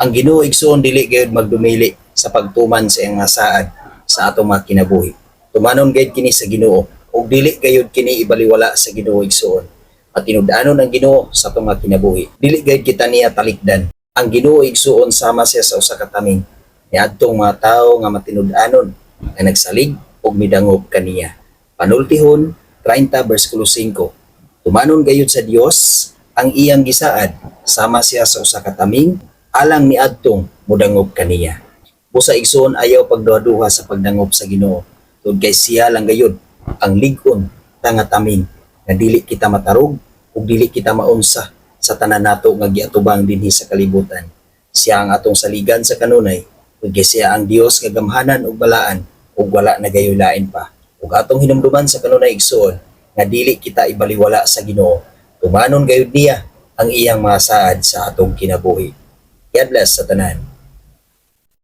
Ang Ginoo, igsuon, dili gayud magdumili sa pagtuman sa iyang mga saad sa atong mga kinabuhi. Tumanon gayud kini sa Ginoo ug dili gayud kini ibaliwala sa Ginoo, igsuon. Matinud-anon ang Ginoo sa atong mga kinabuhi. Dili gayud kita niya talikdan. Ang Ginoo, igsuon, sama siya sa usa ka taming niadtong mga tawo nga matinud-anon nga nagsalig ug midangop kaniya. Panultihon 30 versikulo 5. Tumanon gayud sa Dios ang iyang gisaad, sama siya sa usa ka taming alang niadtong mudangop kaniya. Busa, igsuon, ayaw pagduha-duha sa pagdangop sa Ginoo. Tungod kay siya lang gayud ang lig-on ta nga taming nga dili kita matarog ug dili kita maunsa sa tanan nato nga giatubang dinhi sa kalibutan. Siya ang atong saligan sa kanunay ug kay siya ang Dios nga gamhanan ug balaan ug wala na gayoy lain pa. Ug atong hinumduman sa kanunay, igsuon, nga dili kita ibaliwala sa Ginoo. Tumanon gayud niya ang iyang mga saad sa atong kinabuhi. God bless sa tanan.